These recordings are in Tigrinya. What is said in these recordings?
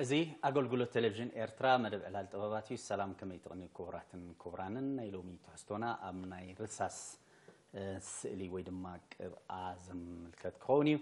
እዚ ኣገልግሎት ቴሌቪዥን ኤርትራ መደብ ዕላል ጥበባት እዩ። ሰላም፣ ከመይ ትቕንዩ ክቡራትን ክቡራንን? ናይ ሎሚ ትሕዝቶና ኣብ ናይ ርሳስ፣ እ፣ ስእሊ ወይ ድማ ቅብኣ ዝምልከት ክኸውን እዩ።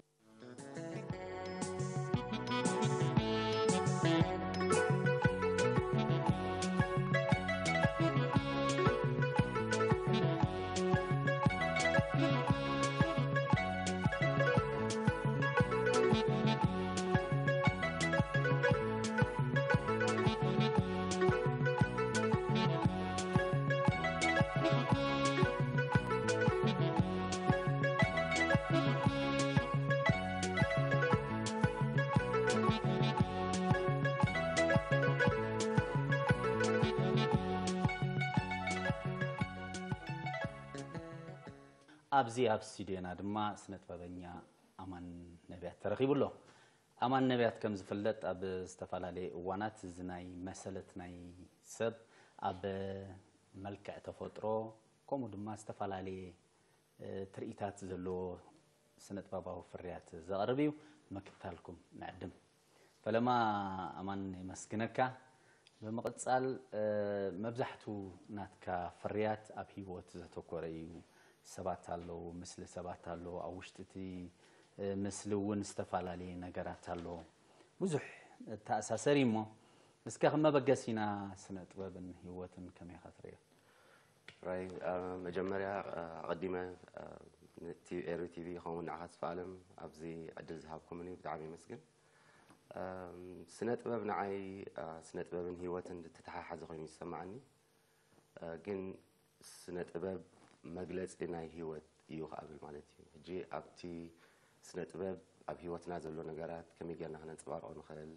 ኣብዚ ኣብ ስቱድዮና ድማ ስነ ጥበበኛ ኣማን ነቢያት ተረኺቡ ኣሎ። ኣማን ነቢያት ከም ዝፍለጥ ኣብ ዝተፈላለየ እዋናት እዚ ናይ መሰለት ናይ ሰብ ኣብ መልክዕ ተፈጥሮ ከምኡ ድማ ዝተፈላለየ፣ እ፣ ትርኢታት ዘለዎ ስነ ጥበባዊ ፍርያት ዘቕርብ እዩ። ምክትታልኩም ንዕድም። ፈለማ ኣማን የመስግነካ። ብምቕጻል፣ እ፣ መብዛሕቱ ናትካ ፍርያት ኣብ ህይወት ዘተኮረ እዩ። ሰባት ኣለዉ፣ ምስሊ ሰባት ኣለዉ፣ ኣብ ውሽጢ እቲ፣ እ፣ ምስሊ እውን ዝተፈላለየ ነገራት ኣለዎ። ብዙሕ እተኣሳሰር እዩ እሞ፣ እስከ ከም መበገሲና ስነ ጥበብን ህይወትን ከመይ ኢኻ ትርእዮ? ራይ፣ አ፣ መጀመርያ፣ አ፣ ኣቐዲመ፣ አ፣ ንቲ-፣ ኤሪ ቲቪ ከምኡ ንዓኻ ተስፋ ኣለም ኣብዚ ዕድል ዝሃብኩምኒ ብጣዕሚ የመስግን። ኣም፣ ስነ ጥበብ ንዓይ፣ አ፣ ስነ ጥበብን ህይወትን ዝተተሓሓዘ ኮይኑ ይሰማዓኒ። አ፣ ግን ስነ ጥበብ መግለጺ ናይ ህይወት እዩ ክኣብል ማለት እዩ። ሕጂ ኣብቲ ስነ ጥበብ ኣብ ህይወትና ዘሎ ነገራት ከመይ ጌርና ክነንጸባርቆ ንኽእል፣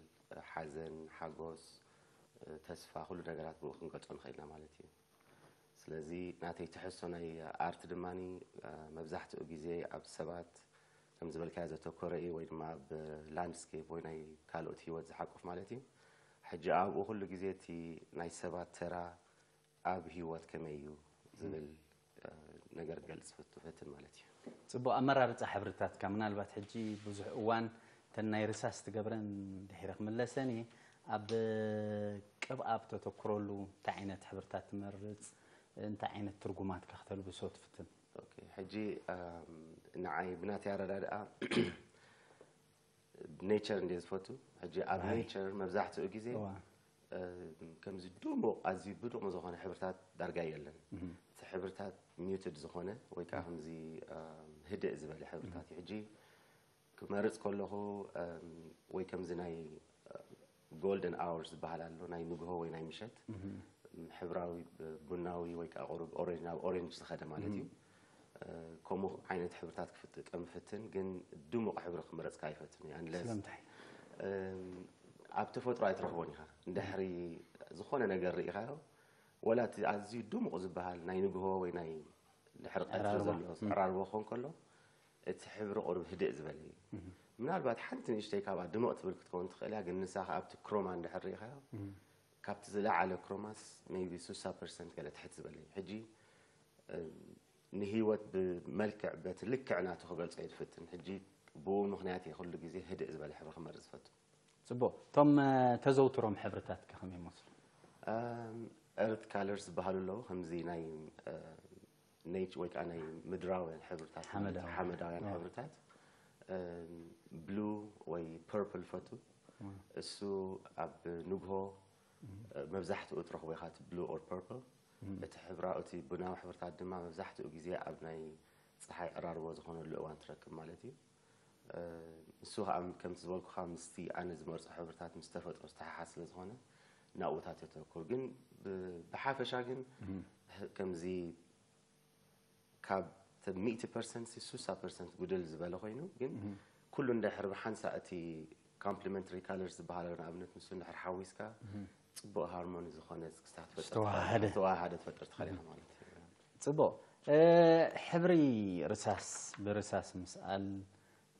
ሓዘን፣ ሓጎስ፣ ተስፋ፣ ኩሉ ነገራት ብኡ ክንገልጾ ንኽእል ኢና ማለት እዩ። ስለዚ ናተይ ትሕዝቶ ናይ ኣርት ድማኒ፣ አ፣ መብዛሕትኡ ግዜ ኣብ ሰባት ከም ዝበልካዮ ዘተኮረ እዩ፣ ወይ ድማ ኣብ ላንድስኬፕ ወይ ናይ ካልኦት ህይወት ዝሓቁፍ ማለት እዩ። ሕጂ ኣብኡ ኩሉ ግዜ እቲ ናይ ሰባት ተራ ኣብ ህይወት ከመይ እዩ ዝብል፣ እ፣ ነገር ክገልጽ ፍት-፣ ፍትን ማለት እዩ። ጽቡቕ ኣመራርጻ ሕብርታትካ። ምናልባት ሕጂ ብዙሕ እዋን እተን ናይ ርሳስ ትገብረን ድሒረ ክምለሰን እየ። ኣብ ቅብኣ ብተተኩረሉ እንታይ ዓይነት ሕብርታት ትመርጽ? እንታይ ዓይነት ትርጉማት ከ ክተልብሶ ትፍትን? ኦኬ፣ ሕጂ፣ እም፣ ንዓይ ብናተይ ኣረዳድኣ ኔቸር እንድየ ዝፈቱ። ሕጂ ኣብ ኣይ። ኔቸር መብዛሕትኡ ግዜ፣ እዋ። እ፣ ከምዚ ድሙቕ፣ ኣዝዩ ብዱቕ ዝኾነ ሕብርታት ዳርጋ የለን። እህ። እቲ ሕብርታት ሚውትድ ዝኾነ ወይ ከዓ እህ። ከምዚ፣ እ፣ ህድእ ዝበለ ሕብርታት እህ። እዩ። ሕጂ ክመርጽ ከለኹ፣ እ፣ ወይ ከምዚ ናይ፣ እ፣ ጎልደን ኣወርስ ዝበሃል ኣሎ፣ ናይ ንግሆ ወይ ናይ ምሸት። እህ። ሕብራዊ ብ-፣ ቡናዊ ወይ ከዓ ቁሩብ ኦሬንጅ፣ ናብ ኦሬንጅ ዝኸደ ማለት እዩ። እም። እ፣ ከምኡ ዓይነት ሕብርታት ክፍትጠም እፍትን፣ ግን ድሙቕ ሕብሪ ክመረጽካ ኣይፈትን እየ። ኣንለስ፣ ስለምንታይ? እም፣ ኣብ ተፈጥሮ ኣይትረኽቦን ኢኻ። እንድሕሪ ዝኾነ ነገር ርኢኻዮ፣ ወላ እቲ ኣዝዩ ድሙቕ ዝበሃል ናይ ንግሆ ወይ ናይ ድሕሪ ቀትሪ ዕራርቦ። ዘሎ እም። ዕራርቦ ክኾን ከሎ፣ እቲ ሕብሪ ቁሩብ ህድእ ዝበለ እዩ። እም። ምናልባት ሓንቲ ንእሽተይ ካብኣ ድምቕ ትብል ክትከውን ትኽእል እያ፣ ግን ንሳ ከኣ ኣብቲ ክሮማ እንድሕር ርኢኻዮ፣ እም። ካብቲ ዝለዓለ ክሮማስ ሜይቢ ስሳ ፐርሰንት ገለ ትሕት ዝበለ እዩ። ሕጂ፣ እ፣ ንህይወት ብመልክዕ በቲ ልክዕ ናቱ ክገልጾ እየ ዝፍትን። ሕጂ ብኡ ምኽንያት እየ ኩሉ ግዜ ህድእ ዝበለ ሕብሪ ክመርጽ ዝፈቱ። ጽቡቕ። እቶም፣ እ፣ ተዘውትሮም ሕብርታት ከ ከመይ ይመስሉ? እም፣ ኤርት ካለርስ ዝበሃሉ ኣለዉ። ከምዚ ናይ፣ እ፣ ኔች-፣ ወይ ከዓ ናይ ምድራውያን ሕብርታት ማለት ሓመዳውያን። ሓመዳውያን ኣዎ። ሕብርታት። እም፣ ብሉ ወይ ፐርፕል ፈቱ። እም። እሱ ኣብ ንግሆ፣ እም። እ፣ መብዛሕትኡ ትረኽቦ ኢኻ፣ እቲ ብሉ ኦር ፐርፕል። እም። እቲ ሕብራ-፣ እቲ ቡናዊ ሕብርታት ድማ መብዛሕትኡ ግዜ ኣብ ናይ ጸሓይ ዕራርቦ ዝኾነሉ እዋን ትረክብ ማለት እዩ። እ፣ ንሱ ኸኣ ከምቲ ዝበልኩኻ ምስቲ ኣነ ዝመርጾ ሕብርታት ምስ ተፈጥሮ ዝተሓሓዝ ስለ ዝኾነ ናብኡታት የተኩር። ግን ብ-፣ ብሓፈሻ ግን እም። ህ-፣ ከምዚ ካብ ተ-፣ ሚእቲ ፐርሰንት ሲ ስሳ ፐርሰንት ጉድል ዝበለ ኮይኑ፣ ግን እም። ኩሉ እንድሕር ብሓንሳእ እቲ ኮምፕሊመንተሪ ካለርስ ዝበሃሎ ንኣብነት ንሱ እንድሕር ሓዊስካ እም። ጽቡቕ ሃርሞኒ ዝኾነ ክስታ ትፈጥር ዝተዋሃደ። ትኽእል፣ ዝተዋሃደ ትፈጥር ትኽእል ኢኻ ማለት እዩ። ጽቡቕ። እ፣ ሕብሪ ርሳስ፣ ብርሳስ ምስኣል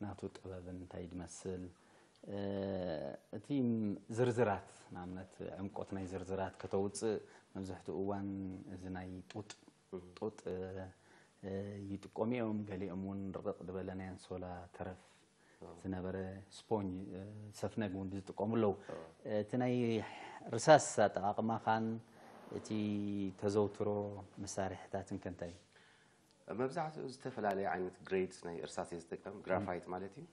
ናቱ ጥበብ እንታይ ድመስል? እ፣ እቲ ም-፣ ዝርዝራት፣ ንኣብነት ዕምቆት ናይ ዝርዝራት ከተውጽእ መብዛሕትኡ እዋን እዚ ናይ ጡጥ፣ እህ። ጡጥ፣ እ፣ እ፣ ይጥቀሙ እዮም። ገሊኦም እውን ርቕቕ ዝበለ ናይ ኣንሶላ ተረፍ፣ ዝነበረ ስፖንጅ፣ እ፣ ሰፍነግ እውን ዝጥቀሙ ኣለዉ። እቲ ናይ ርሳስ ኣጠቓቕማኻን እቲ ተዘውትሮ መሳርሕታትን ከ እንታይ እዩ? መብዛሕትኡ ዝተፈላለየ ዓይነት ግሬድስ ናይ እርሳስ እየ ዝጥቀም፣ ግራፋይት ማለት እዩ።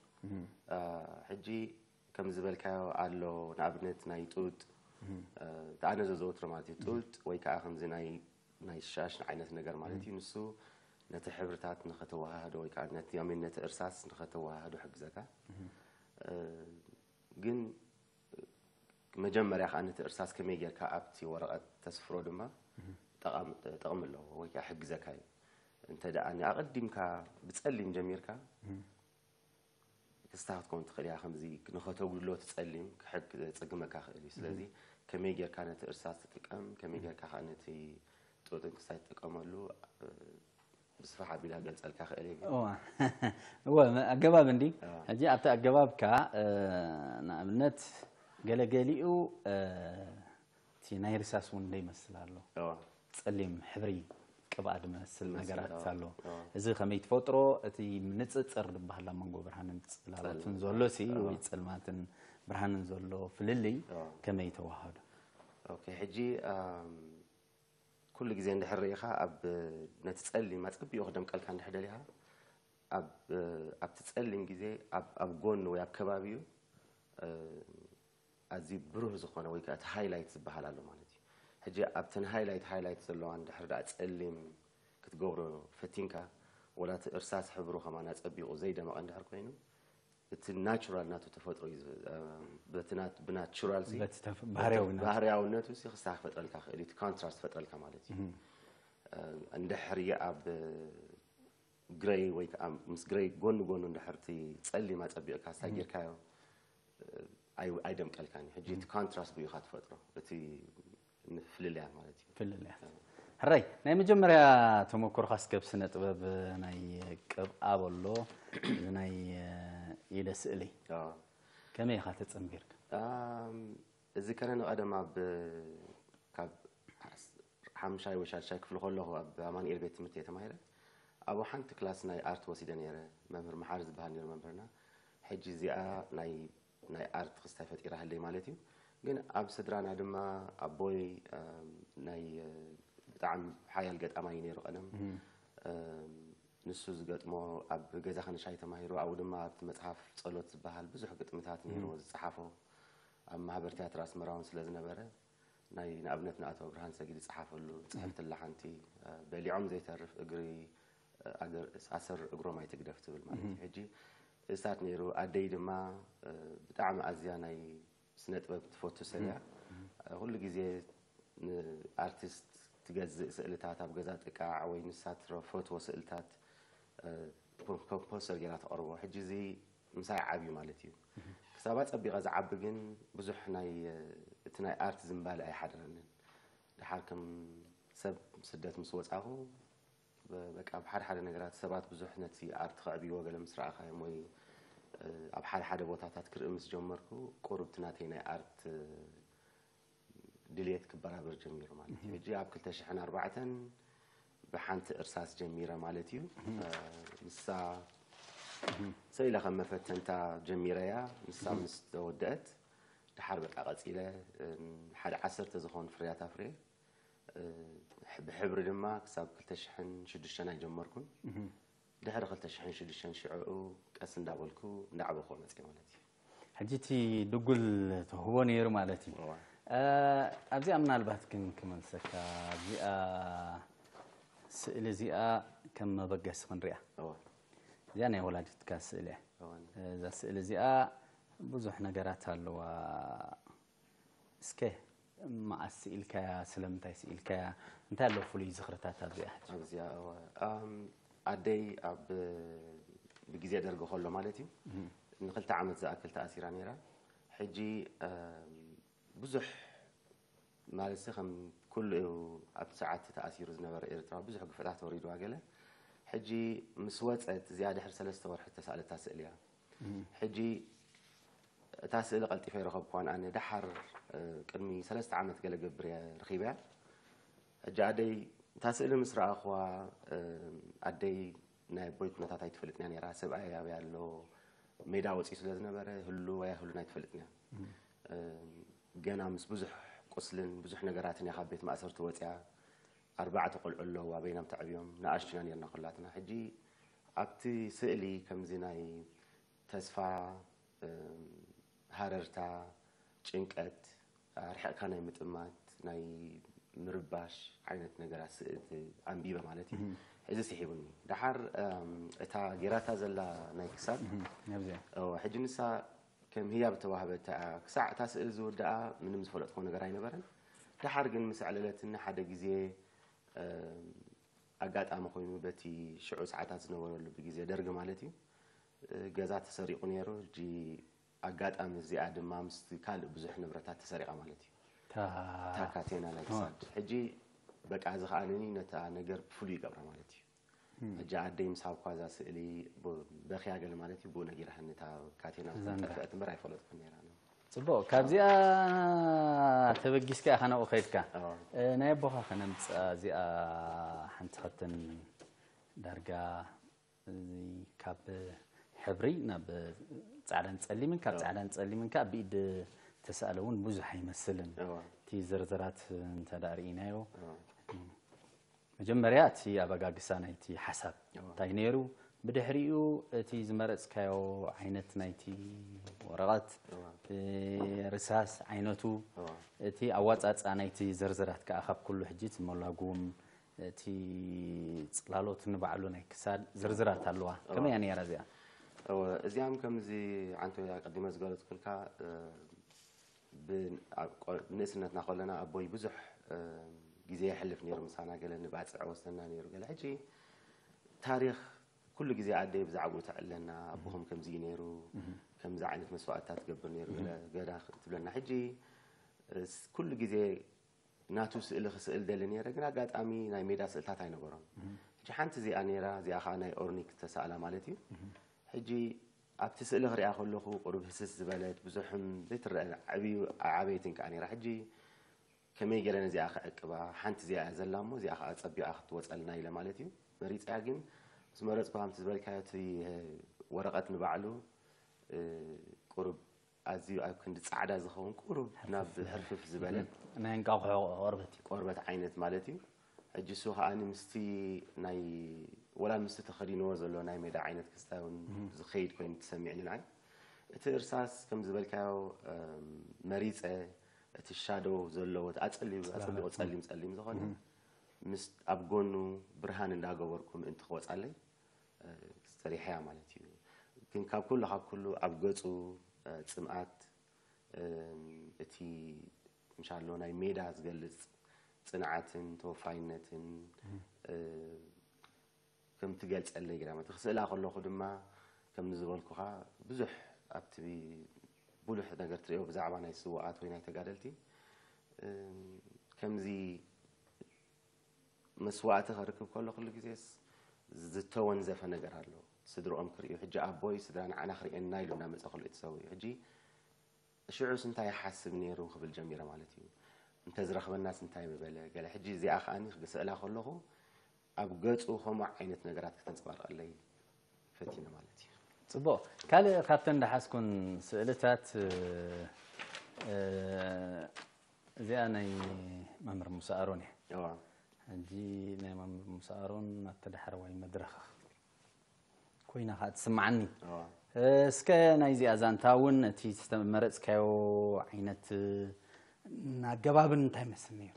እ፣ ሕጂ ከም ዝበልካዮ ኣሎ፣ ንኣብነት ናይ ጡጥ፣ እ፣ ኣነ ዘዘወትሮ ማለት እዩ። ጡጥ ወይ ከዓ ከምዚ ናይ ናይ ሻሽ ዓይነት ነገር ማለት እዩ። ንሱ ነቲ ሕብርታት ንኸተወሃህዶ ወይ ከዓ ነቲ ኣሜን ነቲ እርሳስ ንኸተወሃህዶ ሕግዘካ። እ፣ ግን መጀመርያ ከዓ ነቲ እርሳስ ከመይ ጌርካ ኣብቲ ወረቐት ተስፍሮ ድማ ጠቓሚ ጠቕሚ ኣለዎ ወይ ከዓ ሕግዘካ እዩ። እንተ ደኣ ኣቐዲምካ ብጸሊም ጀሚርካ ክስታ ክትከውን ትኽእል እያ። ከምዚ ንኸተጉድሎ እቲ ጸሊም ክሕግ- ክጽግመካ ክእል እዩ። ስለዚ ከመይ ጌርካ ነቲ እርሳስ ትጥቀም፣ ከመይ ጌርካ ከዓ ነቲ ጡጥን ክስታይ ትጥቀመሉ እ፣ ብስፋሕ ኣቢላ ገልጸልካ ክእል እየ። ግን እዋ እወ፣ ኣገባብ እንዲ ሕጂ ኣብቲ ኣገባብካ፣ እ፣ ንኣብነት ገለገሊኡ፣ እ፣ እቲ ናይ ርሳስ እውን ደይመስል ኣሎ። እዋ ጸሊም ሕብሪ ቅብኣ ዝመስል ዝመስል፣ ነገራት እዋ፣ ኣሎ። እዋ። እዚ ከመይ ትፈጥሮ? እቲ ምንጽጽር ዝበሃል ኣብ መንጎ ብርሃንን ጽላሎትን ዘሎ ሲ እዋ። ወይ ጸልማትን ብርሃንን ዘሎ ፍልልይ እዋ። ከመይ ተዋሃዶ? ኦኬ፣ ሕጂ ኣም፣ ኩሉ ግዜ እንድሕር ርኢኻ ኣብ ነቲ ጸሊም ኣጸቢቑ ክደምቀልካ እንድሕር ደሊኻ ኣብ ኣብቲ ጸሊም ግዜ ኣብ ኣብ ጎኑ ወይ ኣብ ከባቢኡ እ፣ ኣዝዩ ብሩህ ዝኾነ ወይ ከዓ እቲ ሃይላይት ዝበሃል ኣሎ ማለት እዩ። ሕጂ ኣብተን ሃይላይት ሃይላይት ዘለዋ እንድሕር ደኣ ጸሊም ክትገብሮ ፈቲንካ ወላ እቲ እርሳስ ሕብሩ ከማን ኣጸቢቑ ዘይደመቐ እንድሕር ኮይኑ እቲ ናቹራል ናቱ ተፈጥሮ እዩ ዝ- እ፣ በቲ ናት- ብናቹራል ሲ በቲ ተፍ- ባህርያዊ ናቱ። ባህርያውነቱ ሲ ክስታ ክፈጥረልካ ክእል እዩ፣ እቲ ኮንትራስት ፈጥረልካ ማለት እዩ። እ፣ እንድሕር ኣብ ግረይ ወይ ከዓ ምስ ግረይ ጎኒ ጎኑ እንድሕር እቲ ጸሊም ኣጸቢቕካ ስታ ጌርካዮ እ፣ ኣይ- ኣይደምቀልካን እዩ። ሕጂ እቲ ኮንትራስት ብኡ ኢኻ ትፈጥሮ፣ እቲ ፍልልያት ማለት እዩ። ፍልልያት። ሕራይ ናይ መጀመርያ ተመክሮኻስ ከብ ስነ ጥበብ ናይ ቅብኣ በሎ እዚ ናይ ኢደ ስእሊ ኣዎ። ከመይ ኢኻ ተጸንቢርካ? ኣም፣ እዚ ከነ ንቐደም ኣብ ካብ ሓምሻይ ወይ ሻድሻይ ክፍሊ ከለኹ ኣብ ኣማኑኤል ቤት ትምህርቲ እየ ተማሂረ። ኣብኡ ሓንቲ ክላስ ናይ ኣርት ወሲደ ነይረ። መምህር መሓሪ ዝበሃል ነይሩ መምህርና። ሕጂ እዚኣ ናይ ናይ ኣርት ክስታይ ፈጢራሃለይ ማለት እዩ። ግን ኣብ ስድራና ድማ ኣቦይ ኣም፣ ናይ እ፣ ብጣዕሚ ሓያል ገጣማይ እዩ ነይሩ ቀደም። እም፣ ንሱ ዝገጥሞ ኣብ ገዛ ከነሻይ ተማሂሩ ኣብኡ ድማ ኣብቲ መጽሓፍ ጸሎት ዝበሃል ብዙሕ ግጥምታት ነይርዎ ዝጸሓፎ ኣብ ማህበር ትያትር ኣስመራ እውን ስለ ዝነበረ ናይ ንኣብነት ንኣቶ ብርሃን ሰጊድ ዝጸሓፈሉ ጽሕፍቲ ኣላ ሓንቲ እ፣ በሊዖም ዘይተርፍ እግሪ እ፣ ኣገር- ኣሰር እግሮም ኣይትግደፍ ትብል ማለት እዩ። ሕጂ እሳት ነይሩ ኣደይ ድማ እ፣ ብጣዕሚ ኣዝያ ናይ ስነ ጥበብ ትፈቱ ሰብ እያ። ኩሉ ግዜ ንኣርቲስት ትገዝእ ስእልታት ኣብ ገዛ ጥቃዕ ወይ ንሳ ትፈትዎ ስእልታት ኮምፖስተር ገይራ ተቕርቦ። ሕጂ እዚ ምሳይ ዓብዩ ማለት እዩ። ክሳብ ኣጸቢቐ ዝዓቢ ግን ብዙሕ ናይ እቲ ናይ ኣርት ዝንባለ ኣይሓደረንን። ድሓር ከም ሰብ ስደት ምስ ወጻኹ በቃ ኣብ ሓደ ሓደ ነገራት ሰባት ብዙሕ ነቲ ኣርት ከዕብይዎ ገለ ምስ ረኣኻዮም ወይ ኣብ ሓደ ሓደ ቦታታት ክርኢ ምስ ጀመርኩ ቁሩብ እቲ ናተይ ናይ ኣርት ድልየት ክበራበር ጀሚሩ ማለት እዩ። ሕጂ ኣብ ክልተ ሽሕን ኣርባዕተን ብሓንቲ እርሳስ ጀሚረ ማለት እዩ። ንሳ ሰኢለ ከም መፈተንታ ጀሚረያ። ንሳ ምስ ተወደአት ድሓር በቃ ቀጺለ ሓደ ዓሰርተ ዝኾኑ ፍርያት ኣፍርየ። ብሕብሪ ድማ ክሳብ ክልተ ሽሕን ሽዱሽተን ኣይጀመርኩን። ድሕሪ ክልተ ሽሕን ሽዱሽተን ሽዕኡ ቀስ እንዳበልኩ እንዳዕበኹ መፅእ ማለት እዩ። ሕጂ እቲ ድጉል ተውህቦ ነይሩ ማለት እዩ። ኣብዚኣ ምናልባት ግን ክመልሰካ ኣብዚኣ ስእሊ እዚኣ ከም መበገሲ ክንሪኣ እዚኣ ናይ ወላዲትካ ስእሊ እያ። እዛ ስእሊ እዚኣ ብዙሕ ነገራት ኣለዋ። እስከ መዓስ ስኢልካያ? ስለምንታይ ስኢልካያ? እንታይ ኣሎ ፍሉይ ዝኽርታት ኣብዚኣ? ኣብዚኣ ኣደይ ኣብ ብግዜ ደርጊ ከሎ ማለት እዩ ንክልተ ዓመት ዝኣክል ተኣሲራ ነይራ። ሕጂ ብዙሕ ማለት ከም ኩሉ ኣብቲ ሰዓት ተኣሲሩ ዝነበረ ኤርትራዊ ብዙሕ ግፍዕታት ተወሪድዋ ገለ። ሕጂ ምስ ወፀት እዚኣ ድሕሪ ሰለስተ ወርሒ ተሳእለታ ስእሊ እያ። ሕጂ እታ ስእሊ ቀልጢፈ ኣይረኸብኩዋን። ኣነ ደሓር ቅድሚ ሰለስተ ዓመት ገለ ገብር እየ ረኺበያ። ሕጂ ኣደይ እታ ስእሊ ምስ ረኣኽዋ ኣደይ ናይ ኣቦይ ኩነታት ኣይትፈልጥን እያ ነይራ። ሰብኣይ ኣበይ ኣሎ፣ ሜዳ ወፂኡ ስለ ዝነበረ ህሉ ወይ ኣይህሉን ኣይትፈልጥን እያ። ገና ምስ ብዙሕ ቁስልን ብዙሕ ነገራትን እያ ካብ ቤት ማእሰርቲ ወፂኣ። ኣርባዕተ ቆልዑ ኣለዋ፣ በይናም ተዕብዮም፣ ንኣሽቱና ነርና ኩላትና። ሕጂ ኣብቲ ስእሊ ከምዚ ናይ ተስፋ፣ ሃረርታ፣ ጭንቀት፣ ኣርሒቕካ ናይ ምጥማት፣ ናይ ምርባሽ ዓይነት ነገራት ስእልቲ ኣንቢበ ማለት እዩ። እዚ ስሒቡኒ። ደሓር እታ ጌራታ ዘላ ናይ ክሳድ ሕጂ ንሳ ከም ህያብ ተዋህበታ፣ ክሳዕ እታ ስእል ዝውድኣ ምንም ዝፈለጥኮ ነገር ኣይነበረን። ደሓር ግን ምስ ኣዕለለትኒ ሓደ ግዜ ኣጋጣሚ ኮይኑ በቲ ሽዑ ሰዓታት ዝነበረሉ ብግዜ ደርጊ ማለት እዩ፣ ገዛ ተሰሪቑ ነይሩ። ሕጂ ኣጋጣሚ እዚኣ ድማ ምስቲ ካልእ ብዙሕ ንብረታት ተሰሪቓ ማለት እዩ። እታ ካቴና ናይ ክሳድ። ሕጂ በቃ እዚ ከኣ ነታ ነገር ብፍሉይ ይገብራ ማለት እዩ። ሕጂ ኣደይ ምስ ሃብኳ እዛ ስእሊ በኽያ ገለ ማለት እዩ፣ ብኡ ነጊራሃኒ እታ ካቴና ዝተጠፍአት እምበር ኣይፈለጥኩን ነይራ። ጽቡቕ፣ ካብዚኣ ተበጊስካ ኢኻ ናብኡ ከይድካ። ናይ ኣቦኻ ከነምጽኣ እዚኣ ሓንቲ ከብተን ዳርጋ እዚ ካብ ሕብሪ ናብ ጻዕዳን ጸሊምን፣ ካብ ጻዕዳን ጸሊምን ከኣ ብኢድ ተሳእለ እውን ብዙሕ ኣይመስልን። እቲ ዝርዝራት እንተ ደኣ ርኢናዮ፣ መጀመርያ እቲ ኣበጋግሳ ናይቲ ሓሳብ እንታይ ነይሩ፣ ብድሕሪኡ እቲ ዝመረጽካዮ ዓይነት ናይቲ ወረቐት፣ ርሳስ ዓይነቱ፣ እቲ ኣዋጻጽኣ ናይቲ ዝርዝራት ከኣ ካብ ኩሉ ሕጂ እቲ መላጉም፣ እቲ ጽላሎት ንባዕሉ ናይ ክሳድ ዝርዝራት ኣለዋ። ከመይ እያ ነይራ እዚኣ? እዚኣም ከምዚ ዓንቶ ኣቀዲመ ዝገለጽኩልካ፣ ንእስነትና ከለና ኣቦይ ብዙሕ ግዜ የሕልፍ ነይሩ ምሳና፣ ገለ ንባጽዕ ወስደና ነይሩ፣ ገለ። ሕጂ ታሪኽ ኩሉ ግዜ ኣደይ ብዛዕባኡ ተዕለና፣ ኣቦኹም ከምዚ እዩ ነይሩ፣ ከምዚ ዓይነት መስዋእትታት ትገብር ነይሩ፣ ገለ ገዳ ትብለና። ሕጂ ኩሉ ግዜ ናቱ ስእሊ ክስእል ደሊ ነይረ፣ ግን ኣጋጣሚ ናይ ሜዳ ስእልታት ኣይነበሮም። ሕጂ ሓንቲ እዚኣ ነይራ፣ እዚኣ ከዓ ናይ ኦርኒክ ዝተሳእላ ማለት እዩ። ሕጂ ኣብቲ ስእሊ ክሪኣ ከለኹ ቁሩብ ህስስ ዝበለት፣ ብዙሕም ዘይትረአ፣ ዓብዩ ዓበይትን ከዓ ነይራ። ሕጂ ከመይ ገይረ ነዚኣ ክዕቅባ፣ ሓንቲ እዚኣ እያ ዘላ እሞ እዚኣ ከዓ ፀቢቓ ክትወፀልና ኢለ ማለት እዩ መሪፀያ። ግን ምስ መረፅኩ ከምቲ ዝበልካዮ እቲ ወረቐት ንባዕሉ ቁሩብ ኣዝዩ ኣብ ክንዲ ጻዕዳ ዝኸውን ቁሩብ ናብ ሕርፍፍ ዝበለ ናይ እንቃቑሖ ቆርበት እዩ። ቆርበት ዓይነት ማለት እዩ። ሕጂ እሱ ከኣ ምስቲ ናይ ወላ ምስቲ ተኸዲንዎ ዘሎ ናይ ሜዳ ዓይነት ክስታይ እውን ዝኸይድ ኮይኑ ተሰሚዕኒ ንዓይ። እቲ እርሳስ ከም ዝበልካዮ መሪጸ እቲ ሻዶው ዘለዎ እቲ ኣጸሊም ኣጸቢቑ ጸሊም ጸሊም ዝኾነ ምስ ኣብ ጎኑ ብርሃን እንዳገበርኩ ምእንቲ ክወጻለይ ሰሪሐያ ማለት እዩ። ግን ካብ ኩሉ ካብ ኩሉ ኣብ ገጹ ጽምኣት እቲ እንሻሎ ናይ ሜዳ ዝገልጽ ጽንዓትን ተወፋይነትን ከም ትገልጸለይ ገይራ ማለት ክስእላ ከለኹ ድማ ከም ዝበልኩኻ ብዙሕ ኣብቲ ብሉሕ ነገር ትሪኦ ብዛዕባ ናይ ስውኣት ወይ ናይ ተጋደልቲ ከምዚ መስዋእቲ ከርክብ ከሎ ኩሉ ግዜስ ዝተወንዘፈ ነገር ኣሎ። ስድርኦም ክርእዩ ሕጂ ኣቦይ ስድራ ንዓና ክርእየና ኢሉ እናመፀ ከሎ እዩ ተሰዊኡ። ሕጂ ሽዑስ እንታይ ይሓስብ ነይሩ ክብል ጀሚረ ማለት እዩ። እንተዝረኽበናስ እንታይ ምበለ ገለ። ሕጂ እዚኣ ከኣኒ ክስእላ ከለኹ ኣብ ገፁ ከምኡ ዓይነት ነገራት ክተንፀባርቐለይ ፈቲነ ማለት እዩ። ጽቡቕ። ካልእ ካብተን ዝሓዝኩን ስእልታት እዚኣ ናይ መምህር ሙሳ ኣሮን እያ። ሕጂ ናይ መምህር ሙሳ ኣሮን ኣብቲ ዳሕረዋይ መድረኽ ኮይና ከኣ ትስምዓኒ። እስከ ናይዚኣ ዛንታ እውን እቲ ዝተመረጽካዮ ዓይነት ኣገባብን እንታይ መስል ነይሩ?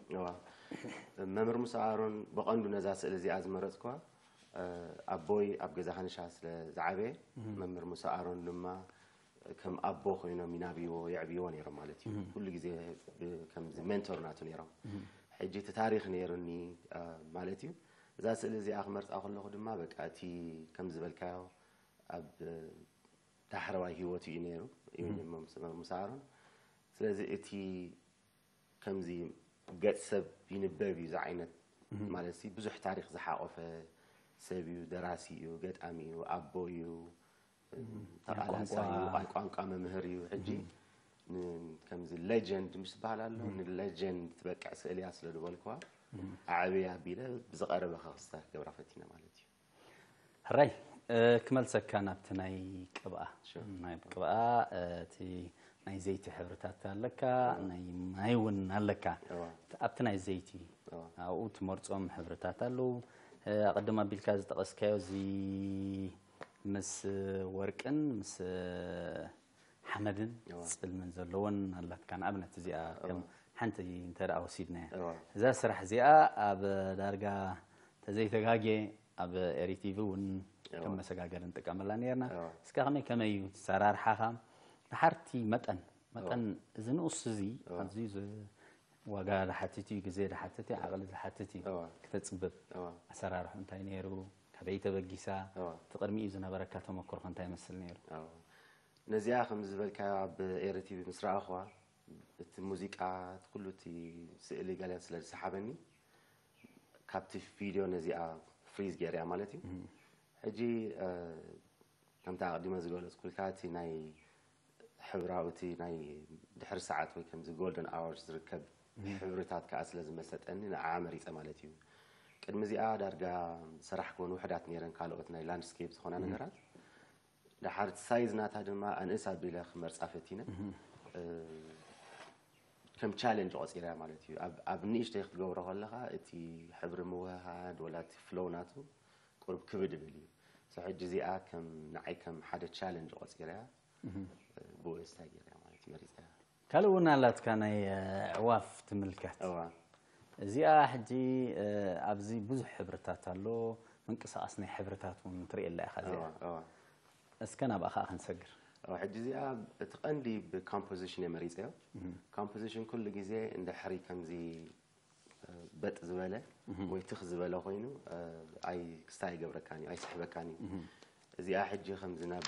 መምህር ሙሳ ኣሮን ብቐንዱ ነዛ ስእሊ እዚኣ ዝመረጽኩዋ ኣቦይ ኣብ ገዛ ሃንሻ ስለ ዝዓበየ መምህር ሙሳ ኣሮን ድማ ከም ኣቦ ኮይኖም ይናብይዎ የዕብይዎ ነይሮም ማለት እዩ። ኩሉ ግዜ ከምዚ ሜንቶር ናቱ ነይሮም። ሕጂ እቲ ታሪኽ ነይሩኒ ማለት እዩ። እዛ ስእሊ እዚኣ ክመርፃ ከለኹ ድማ በቃ እቲ ከም ዝበልካዮ ኣብ ዳሕረዋይ ህይወቱ እዩ ነይሩ እዩ ሙሳ ኣሮን። ስለዚ እቲ ከምዚ ገጽ ሰብ ይንበብ እዩ እዚ ዓይነት ማለት ብዙሕ ታሪኽ ዝሓቆፈ ሰብ እዩ። ደራሲ እዩ፣ ገጣሚ እዩ፣ ኣቦ እዩ፣ ተቓላሳይ እዩ፣ ቋንቋ መምህር እዩ። ሕጂ ከምዚ ሌጀንድ ምስ ዝበሃል ኣሎ ንሌጀንድ ትበቅዕ ስእሊ እያ ስለ ዝበልኩዋ ኣዕብያ ኣቢለ ብዝቐረበ ከክስታ ክገብራ ፈቲነ ማለት እዩ። ሕራይ ክመልሰካ ናብቲ ናይ ቅብኣ ናይ ቅብኣ እቲ ናይ ዘይቲ ሕብርታት ኣለካ ናይ ማይ እውን ኣለካ ኣብቲ ናይ ዘይቲ ኣብኡ ትመርፆም ሕብርታት ኣለዉ ኣቐድም ኣቢልካ ዝጠቐስካዮ እዚ ምስ ወርቅን ምስ ሓመድን ጽልምን ዘለዎን ኣላትካ ንኣብነት እዚኣ ከም ሓንቲ እንተ ደኣ ወሲድናያ እዛ ስራሕ እዚኣ ኣብ ዳርጋ ተዘይተጋጌ ኣብ ኤሪቲቪ እውን ከም መሰጋገሪ ንጥቀመላ ነርና እስካ ከመይ ከመይ እዩ ሰራርሓኻ ድሓርቲ መጠን መጠን እዚ ንኡስ እዚ ኣዝዩ ዋጋ ድሓትት እዩ ግዜ ድሓትት እዩ ዓቕሊ ዝሓትት እዩ ክተፅብብ ኣሰራርሑ እንታይ ነይሩ ካበይ ተበጊሳ እቲ ቅድሚኡ ዝነበረካ ተመክሮኸ እንታይ ይመስል ነይሩ ነዚኣ ከም ዝበልካዮ ኣብ ኤሪቲቪ ምስ ረኣኹዋ እቲ ሙዚቃ እቲ ኩሉ እቲ ስእሊ ገለ ስለ ዝሰሓበኒ ካብቲ ቪድዮ ነዚኣ ፍሪዝ ገይረያ ማለት እዩ ሕጂ ከምቲ ኣቕዲመ ዝገለፅኩልካ እቲ ናይ ሕብራዊ እቲ ናይ ድሕሪ ሰዓት ወይ ከምዚ ጎልደን ኣወርስ ዝርከብ ሕብርታት ከዓ ስለ ዝመሰጠኒ ንዓ መሪፀ ማለት እዩ ቅድሚ እዚኣ ዳርጋ ሰራሕ ክወን ውሕዳት ነይረን ካልኦት ናይ ላንድስኬፕ ዝኾና ነገራት ደሓር ሳይዝ ናታ ድማ ኣንእስ ኣቢለ ክመርፃ ፈቲነ ከም ቻለንጅ ቆፂረ ማለት እዩ ኣብ ንእሽተይ ክትገብሮ ከለካ እቲ ሕብሪ ምውህሃድ ወላ እቲ ፍሎው ናቱ ቁርብ ክብድ ይብል እዩ ሕጂ እዚኣ ከም ንዓይ ከም ሓደ ቻለንጅ ቆፂረያ ብኡ ስታይ ገይረያ ማለት እዩ መሪፀያ ካልእ እውን ኣላትካ ናይ ኣዕዋፍ ትምልከት እዚኣ ሕጂ ኣብዚ ብዙሕ ሕብርታት ኣሎ ምንቅስቃስ ናይ ሕብርታት እውን ትርእየላ ኢኻ እዚኣ እስከ ናብኣ ከዓ ክንሰግር ሕጂ እዚኣ እቲ ቀንዲ ብኮምፖዚሽን እየ መሪፀዮ ኮምፖዚሽን ኩሉ ግዜ እንድሕሪ ከምዚ በጥ ዝበለ ወይ ትኽ ዝበለ ኮይኑ ኣይ ክስታይ ኣይገብረካን እዩ ኣይስሕበካን እዩ እዚኣ ሕጂ ከምዚ ናብ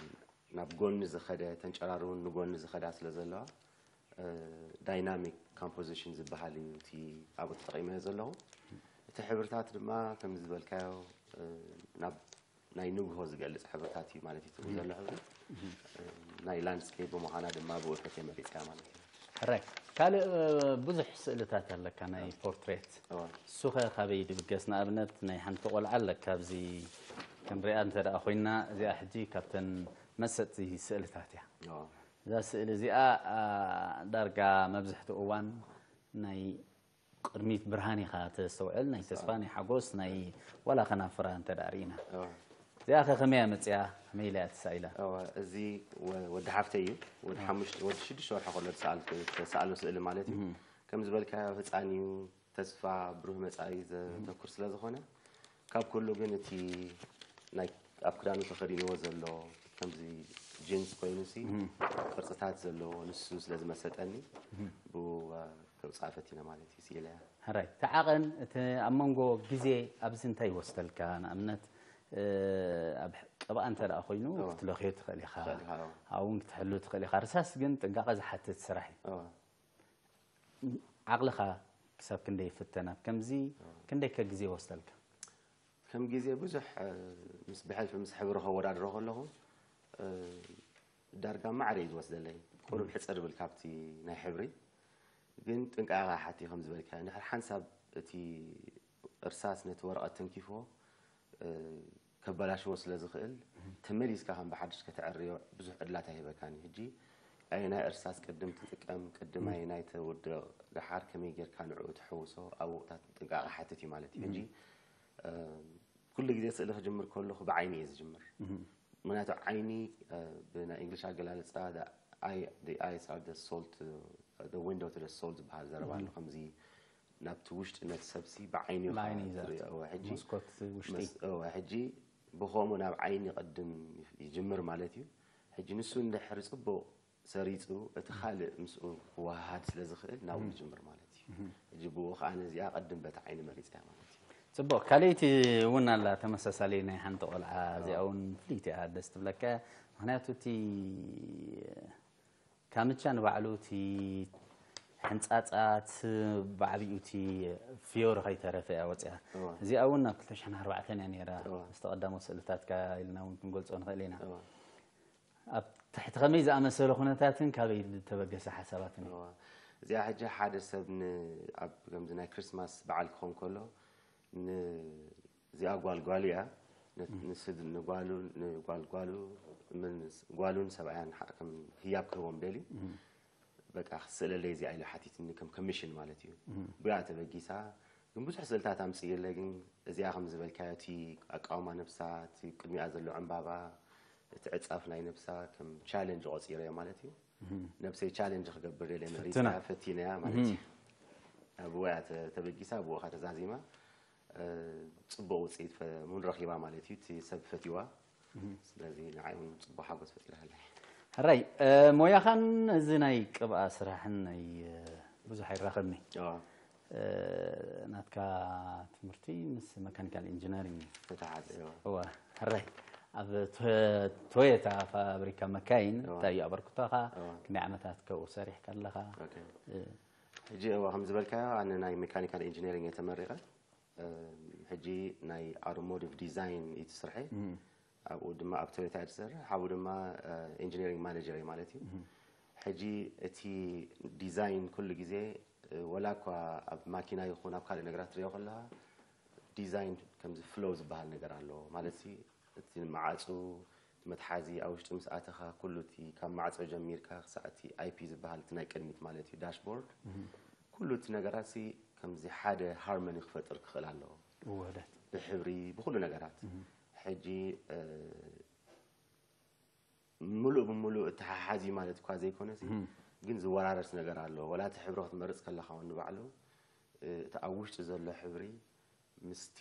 ናብ ጎኒ ዝኸደ ተንጨራር እውን ንጎኒ ዝኸዳ ስለ ዘለዋ ዳይናሚክ ኮምፖዚሽን ዝበሃል እዩ እቲ ኣብኡ ተጠቂመዮ ዘለኹ እቲ ሕብርታት ድማ ከም ዝበልካዮ ናብ ናይ ንግሆ ዝገልፅ ሕብርታት እዩ ማለት እዩ ትብል ዘሎ ሕብሪ ናይ ላንድስኬፕ ብምዃና ድማ ብኡ ሕት መሪፅያ ማለት እዩ ሕራይ ካልእ ብዙሕ ስእልታት ኣለካ ናይ ፖርትሬት እሱኸ ካበይ ድብገስ ንኣብነት ናይ ሓንቲ ቆልዓ ኣለካ ኣብዚ ክንሪኣ እንተ ደኣ ኮይና እዚኣ ሕጂ ካብተን መሰጥቲ ስእልታት እያ እዛ ስእሊ እዚኣ ዳርጋ መብዝሕትኡ እዋን ናይ ቅድሚት ብርሃን ኢኻ ተስተውዕል ናይ ተስፋ ናይ ሓጎስ ናይ ዋላ ከናፍራ እንተ ደኣ ርኢና እዚኣ ከ ከመይ መፅያ ከመይ ኢላ እያ ተሳኢላ እዋ እዚ ወዲ ሓፍተይ እዩ ወዲ ሓሙሽተ ወዲ ሽዱሽተ ወርሒ ከሎ ተሰኣልኩ ተሰኣሎ ስእሊ ማለት እዩ ከም ዝበልካዮ ህፃን እዩ ተስፋ ብሩህ መፃኢ ዘተኩር ስለ ዝኾነ ካብ ኩሉ ግን እቲ ናይ ኣብ ክዳኑ ተኸዲንዎ ዘሎ ከምዚ ጅንስ ኮይኑ ሲ ቅርፅታት ዘለዎ ንሱ ስለ ዝመሰጠኒ ብኡ ከውፅኣ ፈቲነ ማለት እዩ ስኢለያ ሕራይ እቲ ዓቐን እቲ ኣብ መንጎ ግዜ ኣብዚ እንታይ ይወስደልካ ንኣብነት ኣብ ቀብኣ እንተ ደኣ ኮይኑ ክትለኽዮ ትኽእል ኢኻ ኣብኡ እውን ክትሕሉ ትኽእል ኢኻ ርሳስ ግን ጥንቃቐ ዝሓትት ስራሕ እዩ ዓቕልኻ ክሳብ ክንደይ ይፍተን ኣብ ከምዚ ክንደይ ከ ግዜ ይወስደልካ ከም ግዜ ብዙሕ ምስ ብሕልፊ ምስ ሕብሪ ከወዳድሮ ከለኹ ዳርጋ ማዕረ እዩ ዝወስደለይ ቁሩብ ሕፅር ብል ካብቲ ናይ ሕብሪ ግን ጥንቃቐ ሓቲ ከም ዝበልካ ንሕር ሓንሳብ እቲ እርሳስ ነቲ ወረቐት ተንኪፍዎ ከበላሽዎ ስለ ዝኽእል ተመሊስካ ከም ብሓድሽ ከተዕርዮ ብዙሕ ዕድላት ኣይህበካን እዩ ሕጂ ኣየናይ እርሳስ ቅድም ትጥቀም ቅድም ኣየናይ ተውድቕ ደሓር ከመይ ጌርካ ንዕኡ ትሕውሶ ኣብ ወቕታት ጥንቃቐ ሓትት እዩ ማለት እዩ ሕጂ ኩሉ ግዜ ስእሊ ክጅምር ከለኹ ብዓይኒ እየ ዝጅምር ምክንያቱ ዓይኒ ብናይ እንግሊሽ ኣገላልፃ eyes are the salt window to the soul ዝበሃል ዘረባ ኣሎ ከምዚ ናብቲ ውሽጢ ነቲ ሰብሲ ብዓይኒ ኢኻ ብዓይኒ እዩ ዘርኢ። ትሪኦ። እወ፣ ሕጂ እዎ፣ መስኮት ውሽጢ። መስ-፣ እወ፣ ሕጂ ብኸምኡ ናብ ዓይኒ ቅድም ይጅምር ማለት እዩ። ሕጂ ንሱ እንድሕሪ ጽቡቕ ሰሪጹ፣ እቲ ካልእ ምስኡ ክወሃሃድ ስለ ዝኽእል ናብኡ ይጅምር ማለት እዩ። ሕጂ ብኡ ኸኣ ነዚኣ ቅድም በቲ ዓይኒ መሪጸያ ማለት እዩ። ጽቡቕ። ካልኣይቲ እውን ኣላ ተመሳሳሊ ናይ ሓንቲ ቆልዓ፣ እዚኣ እውን ፍልይቲ እያ ደስ ትብለካ። ምኽንያቱ እቲ ካምቻ ንባዕሉ እቲ ሕንጻጻት ብዓቢኡ እቲ ፍዮሪ ከይተረፈ እያ ወጽያ። እዋ። እዚኣ እውን ናብ ክልተ ሽሕን ኣርባዕተን እያ ነይራ። እዋ። ምስቲ ቀዳሞት ስእልታትካ ኢልና እውን ክንገልጾ ንኽእል ኢና። እዋ። ኣብ ትሕቲ ከመይ ዝኣመሰለ ኩነታትን ካበይ ዝተበገሰ ሓሳባትን እዩ? እዋ። እዚኣ ሕጂ ሓደ ሰብ ን-፣ ኣብ ከምዚ ናይ ክርስማስ በዓል ክኸውን ከሎ ን-፣ እዚኣ ጓል ጓል እያ። ነ- ንስድ ንጓሉ ንጓል ጓሉ ምን ጓሉን ሰብኣያን ሓ- ከም ህያብ ክህቦም ደልዩ በቃ ክስእለለይ እዚኣ ኢሉ ሓቲትኒ ከም ኮሚሽን ማለት እዩ። ብያ ተበጊሳ ግን ብዙሕ ስእልታት ኣምፅእለ ግን እዚኣ ከም ዝበልካዮ እቲ ኣቃውማ ነብሳ እቲ ቅድሚኣ ዘሎ ዕምባባ እቲ ዕፃፍ ናይ ነብሳ ከም ቻለንጅ ቆፂረዮ ማለት እዩ። ነብሰይ ቻለንጅ ክገብር ደለ መሪፅያ ፈቲነያ ማለት እዩ። ብወያ ተበጊሳ ብወኻ ተዛዚማ ጽቡቕ ውፅኢት እውን ረኺባ ማለት እዩ። እቲ ሰብ ፈትዋ ስለዚ ንዓይ እውን ጽቡቕ ሓጎስ ፈጢራለይ። ሕራይ ሞያኻን እዚ ናይ ቅብኣ ስራሕን ናይ ብዙሕ ኣይራኸብኒ። ናትካ ትምህርቲ ምስ መካኒካል ኢንጂነሪንግ እዩ። እዋ ሕራይ ኣብ ቶዮታ ፋብሪካ መካይን እንታይ እዩ ኣበርክቶኻ? ክንደይ ዓመታት ከብኡ ሰሪሕካ ኣለኻ? ሕጂ እዋ ከም ዝበልካዮ ኣነ ናይ ሜካኒካል ኢንጂነሪንግ እየ ተመሪቐ። ሕጂ ናይ ኣውቶሞቲቭ ዲዛይን እዩ ትስርሐ። ኣብኡ ድማ ኣብ ቶዮታ እየ ትሰርሕ፣ ሓቡ ድማ ኢንጂነሪንግ ማኔጀር እየ ማለት እዩ። ሕጂ እቲ ዲዛይን ኩሉ ግዜ ወላ እኳ ኣብ ማኪና ይኹን ኣብ ካልእ ነገራት ትሪኦ ከለኻ ዲዛይን ከምዚ ፍሎው ዝበሃል ነገር ኣለዎ ማለት እቲ መዓፁ እቲ መትሓዚ ኣብ ውሽጢ ምስ ኣተኻ ኩሉ እቲ ካብ ማዕፆ ጀሚርካ ክሳዕ እቲ ኣይፒ ዝበሃል እቲ ናይ ቅድሚት ማለት እዩ ዳሽቦርድ ኩሉ እቲ ነገራት ሲ ከምዚ ሓደ ሃርመኒ ክፈጥር ክኽእል ኣለዎ። ውህደት ብሕብሪ ብኩሉ ነገራት ሕጂ ሙሉእ ብሙሉእ እተሓሓዚ ማለት እኳ ዘይኮነሲ ግን ዝወራረስ ነገር ኣሎ። ወላ እቲ ሕብሪ ክትመርፅ ከለኻ እውን ንባዕሉ እቲ ኣብ ውሽጢ ዘሎ ሕብሪ ምስቲ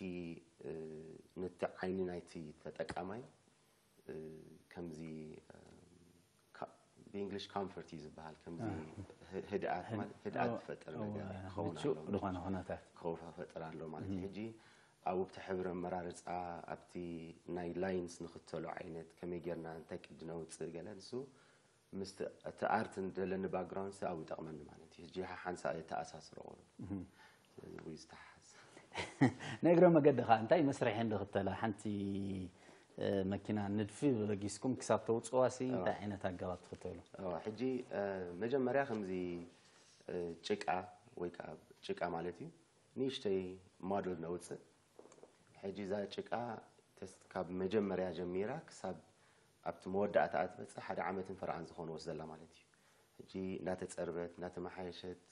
ነቲ ዓይኒ ናይቲ ተጠቃማይ ከምዚ ብእንግሊሽ ኮምፈርት እዩ ዝበሃል ከምዚ ህድኣት ማለት ህድኣት ዝፈጥር ነገር ክኸውን ኣለዎ ዝኾነ ኩነታት ክኸውፋ ፈጥር ኣሎ ማለት እዩ ሕጂ ኣብ ውብቲ ሕብሪ ኣመራርፃ ኣብቲ ናይ ላይንስ ንክተሎ ዓይነት ከመይ ጌርና እንታይ ቅዲ ነውፅእ ገለ ንሱ ምስ እቲ ኣርት ዘለኒ ባክግራውንድ ኣብኡ ይጠቕመኒ ማለት እዩ ሕጂ ሓንሳ የተኣሳስሮ ስለዚ ዝተሓዝ ናይ እግረ መገድኻ እንታይ መስርሒ እንድኽተላ ሓንቲ መኪና ንድፊ በጊስኩም ክሳብ ተውፅዋ ሲ እንታይ ዓይነት ኣገባብ ትኽተሉ? ሕጂ መጀመርያ ከምዚ ጭቃ ወይ ከዓ ጭቃ ማለት እዩ ንእሽተይ ሞደል ነውፅእ። ሕጂ እዛ ጭቃ ካብ መጀመርያ ጀሚራ ክሳብ ኣብቲ መወዳእታ ትበፅእ ሓደ ዓመትን ፈርዓን ዝኾነ ወስደላ ማለት እዩ። ሕጂ እናተፀርበት እናተመሓየሸት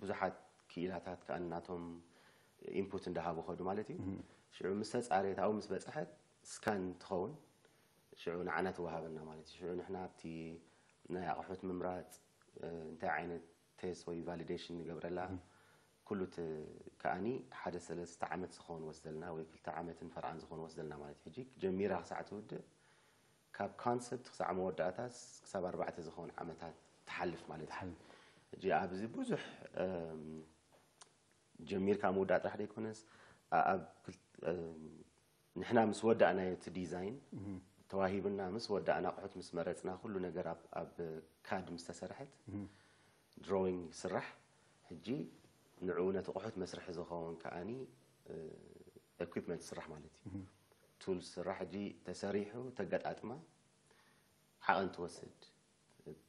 ብዙሓት ክኢላታት ከዓ ናቶም ኢንፑት እንዳሃቡ ከዱ ማለት እዩ። ሽዑ ምስ ተፃረየት ኣብኡ ምስ በፅሐት ስካን ትኸውን ሽዑ ንዓና ትወሃበና ማለት እዩ። ሽዑ ንሕና ኣብቲ ናይ ኣቑሑት ምምራፅ እንታይ ዓይነት ቴስት ወይ ቫሊዴሽን ንገብረላ ኩሉ እቲ ከኣኒ ሓደ ሰለስተ ዓመት ዝኸውን ወስደልና ወይ ክልተ ዓመትን ፈርዓን ዝኸውን ወስደልና ማለት እዩ። ሕጂ ጀሚራ ክሳዕ ትውድእ ካብ ኮንሰፕት ክሳዕ መወዳእታስ ክሳብ ኣርባዕተ ዝኸውን ዓመታት ትሓልፍ ማለት እዩ። ሕጂ ኣብዚ ብዙሕ ጀሚርካ ምውዳእ ጥራሕ ዘይኮነስ ኣብ ንሕና ምስ ወዳእናዮ እቲ ዲዛይን ተዋሂብና ምስ ወዳእና ኣቑሑት ምስ መረፅና ኩሉ ነገር ኣብ ካድ ምስ ተሰርሐት ድሮዊንግ ይስራሕ። ሕጂ ንዕኡ ነቲ ኣቑሑት መስርሒ ዝኸውን ከኣኒ ኢኩፕመንት ይስራሕ ማለት እዩ። ቱል ይስራሕ። ሕጂ ተሰሪሑ ተገጣጥማ ዓቐን ትወስድ።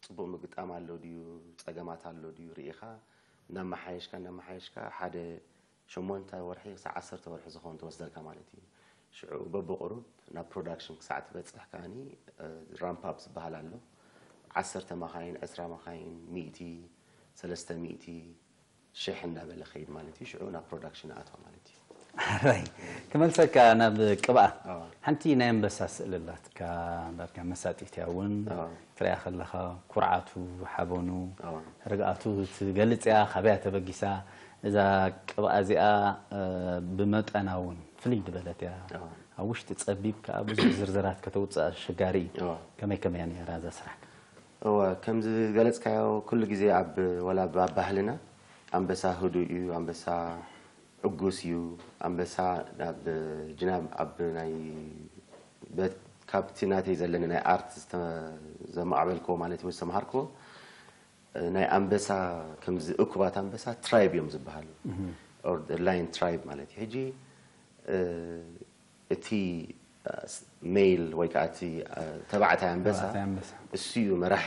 ፅቡቕ ምግጣም ኣሎ ድዩ ፀገማት ኣሎ ድዩ ርኢኻ እናመሓየሽካ እናመሓየሽካ ሓደ ሸሞንተ ወርሒ ክሳዕ ዓሰርተ ወርሒ ዝኸውን ትወስደልካ ማለት እዩ። ሽዑ በብቑሩብ ናብ ፕሮዳክሽን ክሳዕ ትበፅሕ ከዓኒ ራምፕ ኣፕ ዝበሃል ኣሎ። ዓሰርተ መኻይን፣ ዕስራ መኻይን፣ ሚእቲ፣ ሰለስተ ሚእቲ፣ ሽሕ እንዳበለ ኸይድ ማለት እዩ። ሽዑ ናብ ፕሮዳክሽን ኣትዋ ማለት እዩ። ሕራይ ክመልሰካ ናብ ቅብኣ ሓንቲ ናይ ኣንበሳ ስእሊ ኣላትካ ዳርጋ መሳጢት እያ እውን ትሪኣ ከለኻ ኩርዓቱ ሓበኑ ርግኣቱ ትገልፅ እያ ካበያ ተበጊሳ እዛ ቅብኣ እዚኣ ብመጠና እውን ፍልይ ዝበለት እያ ኣብ ውሽጢ ፀቢብ ከዓ ብዙሕ ዝርዝራት ከተውፅእ ኣሸጋሪ እዩ ከመይ ከመያ ነራ እዛ ስራሕ እወ ከምዚ ዝገለፅካዮ ኩሉ ግዜ ኣብ ወላ ኣብ ባህልና ኣንበሳ ህዱእ እዩ ኣንበሳ ዕጉስ እዩ ኣንበሳ ናብ ጅናብ ኣብ ናይ ካብቲ ናተይ ዘለኒ ናይ ኣርት ዘማዕበልክዎ ማለት ወይ ዝተምሃርክዎ ናይ ኣንበሳ ከምዚ እኩባት ኣንበሳ ትራይብ እዮም ዝበሃሉ ላይን ትራይብ ማለት እዩ ሕጂ እቲ ሜል ወይ ከዓ እቲ ተባዕታይ ኣንበሳ እሱ እዩ መራሒ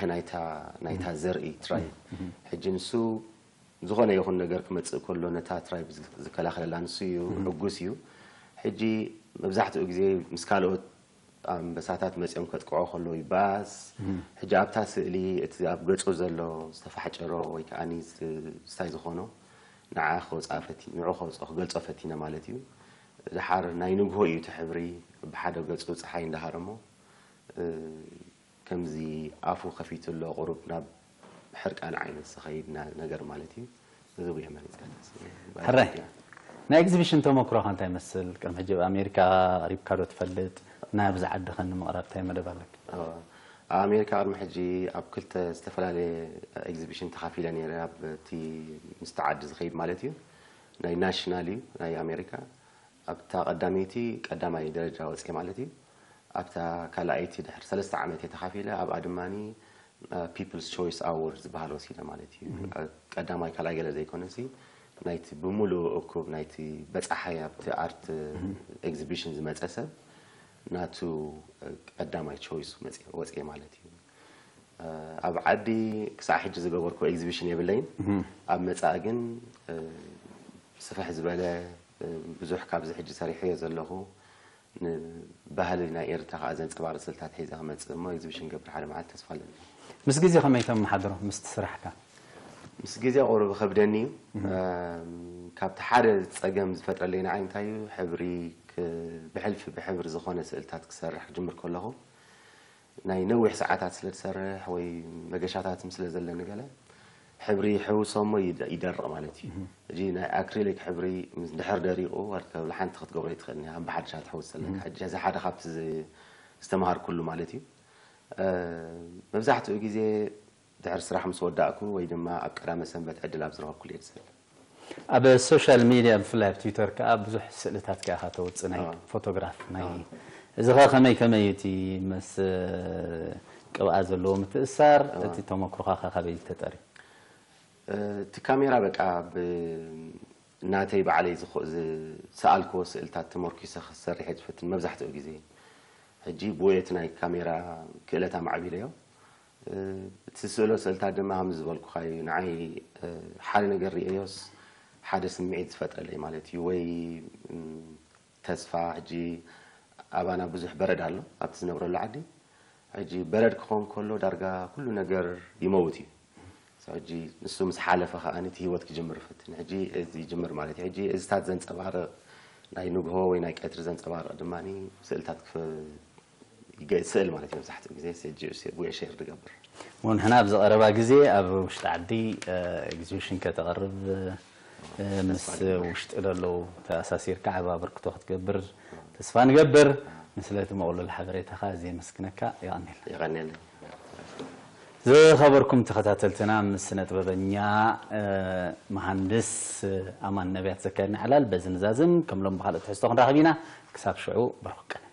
ናይታ ዘርኢ ትራይብ ሕጂ ንሱ ዝኾነ ይኹን ነገር ክመፅእ ከሎ ነታ ትራይብ ዝከላኸለላ ንሱ እዩ ዕጉስ እዩ ሕጂ መብዛሕትኡ ግዜ ምስ ካልኦት ኣንበሳታት መጺኦም ከጥቅዖ ከለዉ ይባኣስ። ሕጂ ኣብታ ስእሊ እቲ ኣብ ገጹ ዘሎ ዝተፋሕጨሮ ወይ ከኣ ዝስታይ ዝኾኖ ንዓ ከውጽኣ ፈቲ ንዑ ከውጽኦ ክገልጾ ፈቲነ ማለት እዩ። ድሓር ናይ ንግሆ እዩ እቲ ሕብሪ ብሓደ ገጹ ጸሓይ እንዳሃረሞ ከምዚ ኣፉ ከፊቱ ኣሎ ቁሩብ ናብ ሕርቃን ዓይነት ዝኸይድ ነገር ማለት እዩ። እዚ ጉያ መሪፅካ ሕራይ ናይ ኤግዚቢሽን ተመክሮኻ እንታይ ይመስል? ከም ሕጂ ኣብ ኣሜሪካ ሪብካ ዶ ትፈልጥ? ናይ ኣብዚ ዓዲ ከ ንምቕራብ እንታይ መደብ ኣለክ? ኣብ ኣሜሪካ ቅድሚ ሕጂ ኣብ ክልተ ዝተፈላለየ ኤግዚቢሽን ተኻፊለ ነይረ። ኣብቲ ምስቲ ዓዲ ዝኸይድ ማለት እዩ። ናይ ናሽናል እዩ ናይ ኣሜሪካ ኣብታ ቀዳመይቲ ቀዳማይ ደረጃ ወፅኤ ማለት እዩ። ኣብታ ካልኣይቲ ድሕሪ ሰለስተ ዓመት እየ ተኻፊለ። ኣብኣ ድማ ፒፕልስ ቾይስ ኣዎርድ ዝበሃል ወሲደ ማለት እዩ። ቀዳማይ ካልኣይ ገለ ዘይኮነሲ ናይቲ ብምሉእ እኩብ ናይቲ በፃሓይ ኣብቲ ኣርት ኤግዚቢሽን ዝመፀ ሰብ ናቱ ቀዳማይ ቾይስ ወፅኤ ማለት እዩ። ኣብ ዓዲ ክሳዕ ሕጂ ዝገበርኩ ኤግዚቢሽን የብለይን። ኣብ መፃኢ ግን ስፍሕ ዝበለ ብዙሕ ካብዚ ሕጂ ሰሪሐዮ ዘለኹ ንባህሊ ናይ ኤርትራ ከዓ ዘንፀባርቕ ስእልታት ሒዘ ክመፅእ እሞ ኤግዚቢሽን ገብር ሓደ መዓልቲ ተስፋ ኣለኒ። ምስ ግዜ ከመይ ተመሓድሮ ምስቲ ስራሕካ? ምስ ግዜ ቁሩብ ከብደኒ እዩ። ካብቲ ሓደ ፀገም ዝፈጥረለይ ንዓይ እንታይ እዩ ሕብሪ ብሕልፊ ብሕብሪ ዝኾነ ስእልታት ክሰርሕ ክጅምር ከለኹ ናይ ነዊሕ ሰዓታት ስለ ዝሰርሕ ወይ መገሻታት ስለ ዘለኒ ገለ ሕብሪ ይሕውሶ እሞ ይደርቕ ማለት እዩ። ሕጂ ናይ ኣክሪሊክ ሕብሪ ምስ ድሕር ደሪቑ ወላ ሓንቲ ክትገብሮ ኣይትኽእልን ኢኻ፣ ብሓድሻ ትሕውስ ዘለካ። ሕጂ እዚ ሓደ ካብቲ ዝተምሃርኩሉ ማለት እዩ። መብዛሕትኡ ግዜ ድሕሪ ስራሕ ምስ ወዳእኩ ወይ ድማ ኣብ ቀዳመ ሰንበት ዕድል ኣብ ዝረኸብኩሉ እየ ዝስእል። ኣብ ሶሻል ሚድያ ብፍላይ ኣብ ትዊተር ከዓ ብዙሕ ስእልታት ከዓ ኢኻ ተውፅእ ናይ ፎቶግራፍ ናይ እዚ ኸ ከመይ ከመይ እዩ እቲ ምስ ቅብኣ ዘለዎ ምትእሳር እቲ ተመክሮኻ ኸ ካበይ ተጠርዩ? እቲ ካሜራ በቃ ናተይ ባዕለይ ዝሰኣልክዎ ስእልታት ተመርኪሰ ክሰርሕ እየ ዝፈትን መብዛሕትኡ ግዜ። ሕጂ ብኡ እቲ ናይ ካሜራ ክእለት ኣማዕቢለዮ። እቲ ስእሎ ስእልታት ድማ ከም ዝበልኩኻ እዩ ንዓይ ሓደ ነገር ርእየዮስ ሓደ ስምዒት ዝፈጥረለይ ማለት እዩ ወይ ተስፋ ሕጂ ኣባና ብዙሕ በረድ ኣሎ ኣብቲ ዝነብረሉ ዓዲ ሕጂ በረድ ክኾን ከሎ ዳርጋ ኩሉ ነገር ይመውት እዩ ሕጂ ንሱ ምስ ሓለፈ ከዓ እቲ ህይወት ክጅምር ይፈትን ሕጂ እዚ ይጅምር ማለት እዩ ሕጂ እዚታት ዘንፀባርቕ ናይ ንግሆ ወይ ናይ ቀትሪ ዘንፀባርቕ ድማ ስእልታት ስእል ማለት እዩ መብዛሕትኡ ግዜ ጉዕ ሼር ዝገብር ንሕና ኣብዚ ቀረባ ግዜ ኣብ ውሽጢ ዓዲ ኤግዚቢሽን ከተቕርብ ምስ ውሽጢ ለለዉ ተኣሳሲርካ ዓቢ ኣበርክቶ ክትገብር ተስፋ ንገብር። ንስለ እቲ መቕሉል ሓበሬታኻ ኣዝየ የመስግነካ። የቐንየልና። የቐንየለይ። ዝኸበርኩም ተኸታተልትና ምስ ስነ ጥበበኛ መሃንድስ ኣማን ነብያት ዘካየድና ዕላል በዚ ንዛዝም። ከም ሎም ብኻልእ ትሕዝቶ ክንራኸብ ኢና። ክሳብ ሽዑ ብሩኽ ቀን።